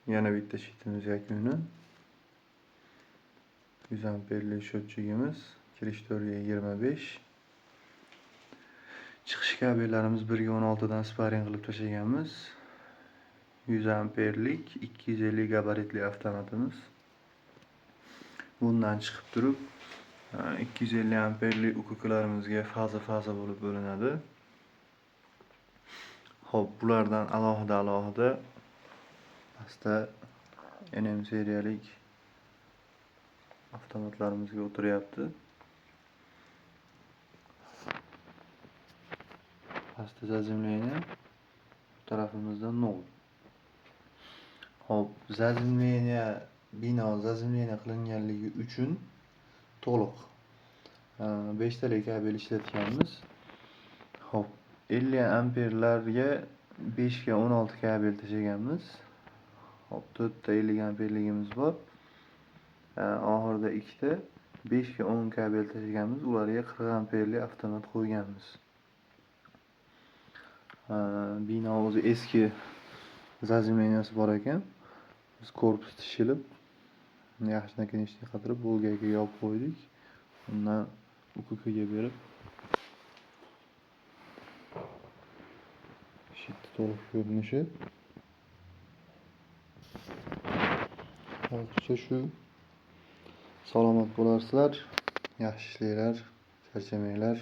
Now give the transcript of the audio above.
Yana bitta shitimiz yakuni. 100 amperli счетчигimiz, kirish 4ga 25. Chiqish kabellarimiz 1ga 16 dan sparing qilib tashlaganmiz. 100 amperlik 250 gabaritli avtomatimiz. Bundan chiqib turib 250 amperli UKKlarimizga faza-faza bo'lib bo'linadi. Xo'p, bulardan alohida-alohida pastda NM seriyalik avtomatlarimizga o'tiryapti. Pastda zazemlение, bu tarafimizda 0. Xo'p, zazemlение bino zazemlение qilinganligi uchun to'liq 5 talik kabel ishlatganmiz. Xo'p, 50 amperlarga 5 ga 16 kabel tashlaganmiz. Xo'p, 4 ta 50 amperligimiz bor. Oxirida 2 ta 5 ga 10 kabel tashlaganmiz. Ularga 40 amperli avtomat qo'yganmiz. Bino o'zi eski zazemleniyasi bor ekan. Biz korpus tishilib, yaxshi nakonechnik qatirib, Volgaga yopib qo'ydik. Undan UKKga berib shitni to'liq ko'rinishi. Hozircha shu. Salomat bo'larsizlar, yaxshi ishlanglar, charchamanglar.